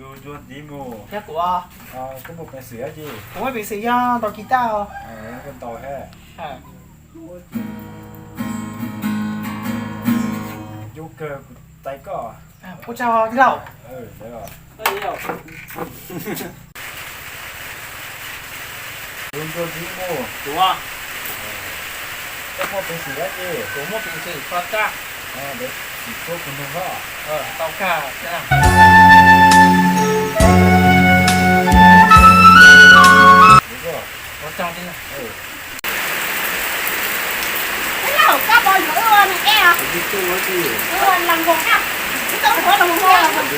Tus ncua ntiv mus. Yog kuv. Koj muaj peev xwm dab tsi? Kuv muaj peev xwm yog ntaus kis taj os. Koj ntaus he. Ncua kawg, kuv tais koj. Ua tsaug tij laug. Tus ncua ntiv mus. Kuv. Koj muaj peev xwm dab tsi? Kuv muaj peev xwm tso tsaj. Sim txhua kuv nug hlo. Tau kag. Ua tsaug tij laug. Tij laug, koj puas yuav wb ua neeg ej os? Wb ua los mus, wb tau ua los mus.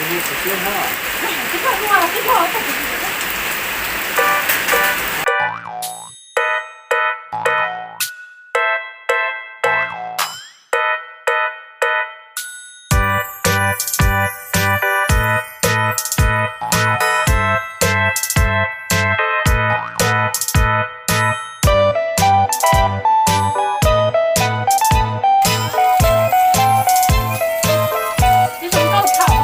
Tib zoo nkauj thaum,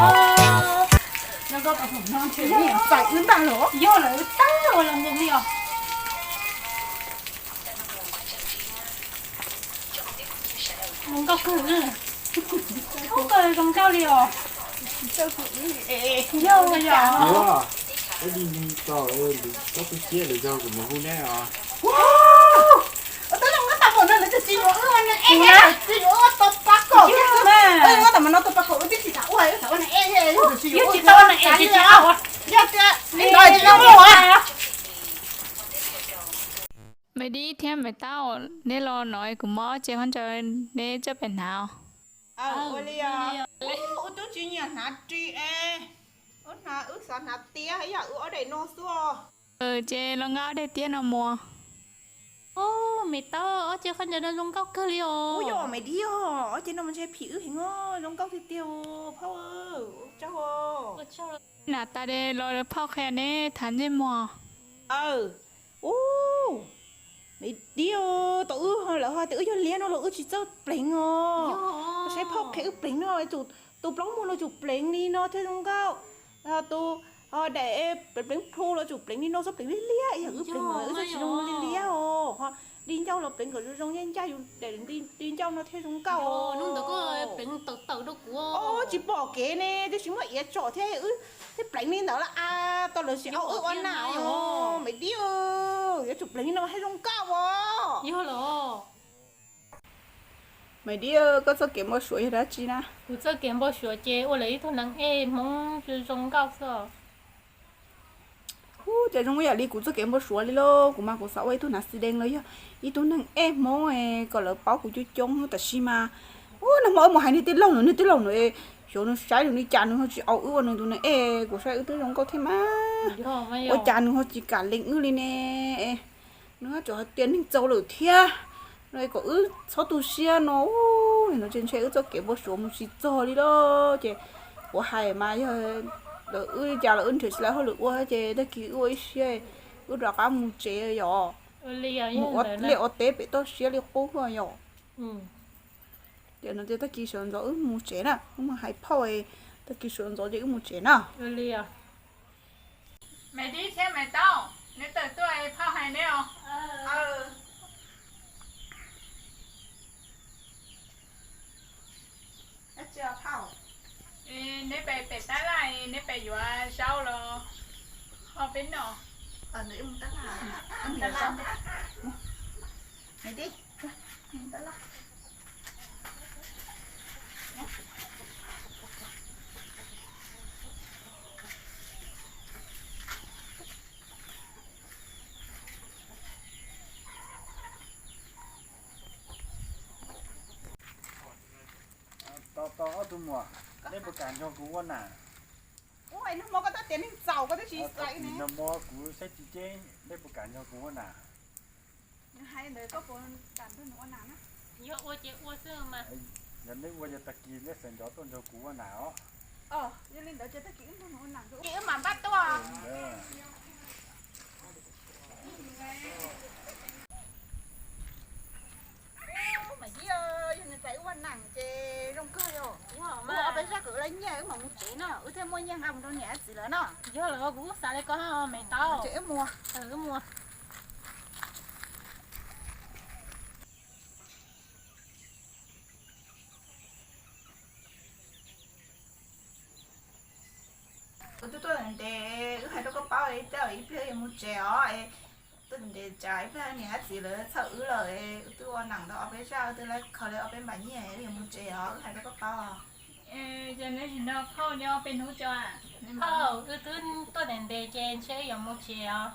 zoo nkauj thaum no ntshe txais wb ntag los. Yog lawm, wb tab ua los mus li os. Zoo nkauj kawg, zoo nkauj li os. Yog, yog. Ib nim tau, koj tu siab lawm yog kuv mus hu neb os. Ua, tab laj muab tau npaum no lawv tsis yuav wb ua neeg ej, tsis yuav wb ua tau pab kaum. Wb ua tam no tau pab kaum wb twb tsis xav ua, wb xav ua neeg ej, yog tsis tau ua neeg ej tsis tau. Yog tias li ntawd tsis tau ua. Maiv Dib thiab Maiv Taub, neb los no kuv muab ob ce khaub ncaws neb coj pem hnav. Ua li os. Wb twb tsis nyiam hnav ris es, wb hnav, wb xav hnav tiab ib yam wb ob daim no xwb. Ces los nqa ob daim tiab no mus. Maiv Taub, ob ce khaub ncaws no zoo nkauj kawg li os. Ub, yog Maiv Dib os, ob ce no mas ntshe phim wb heev os, zoo nkauj tiag tiag os phauj. Ua tsaug. Hnav tas los phauj qhia neb thav ntsej muag. Aw, ub, Maiv Dib, tau wb ho lawv ho tias wb yog liab no los wb tsis txawj pleev os. Saib phauj qhia wb pleev no, tus plaub muag los tsum pleev li no thiaj zoo nkauj. Tus daim pleev pleev plhu los tsum pleev li no, txhob pleev liab liab, yog wb pleev los wb txawj tsis zoo li liab os. Ho di ncauj los pleev kom zoo zoo ncaj ncaj yus daim di ncauj no thiaj zoo nkauj. Hnub ntawd koj pleev tawm tawm rau kuv. Tsis pom kev ne, twb tsis muaj iav tsom thiab wb thiaj pleev li ntawd lawm as, tau lawv tsis au wb ua nas os. Maiv Dib, yuav tsum pleev li no thiaj zoo nkauj os. Yog los. Maiv Dib, koj txoj kev npau suav yog dab tsi na? Kuv txoj kev npau suav ces ua lawv ib tug neeg ej Hmoob zoo nkauj xwb. Ub, cas zoo ib yam li kuv txoj kev npau suav li lauj. Kuv mas kuv xav ua ib tug nav xi dees los yog ib tug neeg ej Hmoob kom lawv paub kuv coob coob, tab sis mas ub, nag hmo wb mus hais niag tij laug nws, niag tij laug nws, xyov nws saib nws li cas nws ho tsis au wb ua nws tus neeg ej. Kuv saib wb twb zoo nkauj thiab mas ua cas nws ho tsis kam lees wb li ne. Nws ho tseem hais tias neeg txaus lawm thiab no, kom wb txhob tu siab no. Nim no ces ntshe wb txoj kev npau suav mus tsis txog li lauj. Ces kuv hais mas yog lawv wb cas los wb nrhiav tsis tau hauj lwm ua ces tag kis wb ua ib siab wb rov qab mus tsev yom. Mus ua liaj ua teb pem toj siab li qub yom. Ces no ces tag kis sawv ntxov wb mus tsev na, wb mus hais phauj, tag kis sawv ntxov ces wb mus tsev na. Maiv Dib thiab Maiv Taub, neb tawm tuaj, phauj hais neb os. Neb pem pem tab laj, neb pem yuav zaub los ho peb noj. Tos tos ob tug muam, neb puas kam nrog kuv ua nam? Ub, nag hmo koj twb tias neeg txaus koj twb tsis xav ne. Nag hmo kuv saib tsis ceeb, neb puas kam nrog kuv ua nam? Hais ntawd koj puas kam nrog nws ua nam na? Yog ua ces ua xwb mas. Yog neb ua ces tag kis neb sawv ntxov tuaj nrog kuv ua nam os. Yog li ntawd ces tag kis wb nrog nws ua nam, ces wb mam npaj tuaj. Ub, Maiv Dib, yog nws txais wb ua nam ces zoo kawg yom. Ua peb zaj kom lawv nyiam. Wb mam mus tsev no, wb thiaj muaj nyiaj nqa mus rau niam txiv lawv no. Yog lawm, kuv kuj xav li ko, Maiv Taub. Wb mus. Wb twb tuaj ntev ntev, wb hais rau koj paub, ib pliag yuav mus tsev os. Tuaj ntev ntev, tsam ib pliag niam txiv lawv txhawj wb lawm, wb twb ua neej tau ob peb zaj, wb twb lawv khaws lawv ob peb npaim nyiaj, wb yuav mus tsev os, wb hais rau koj paub. Ces neb sim no phauj nyob peb hnub tso. Phauj, wb twb tuaj ntev ntev ces ntshe wb yuav mus tsev os.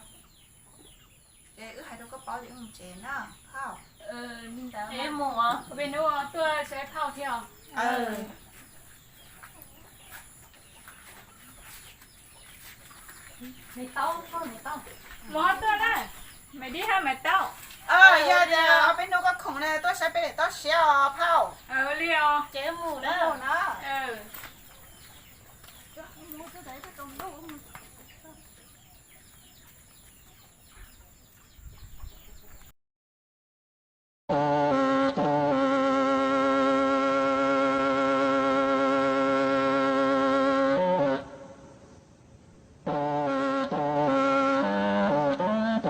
Ces wb hais rau koj paub ces wb mus tsev na, phauj. Mus, peb hnub tuaj saib phauj thiab. Maiv Taub, Maiv Taub, mus tuaj na, Maiv Dib hab Maiv Taub. Yog tias ob peb hnub koj khoom na tuaj saib peb daim toj siab os phauj. Li os, ces mus na. Mus na.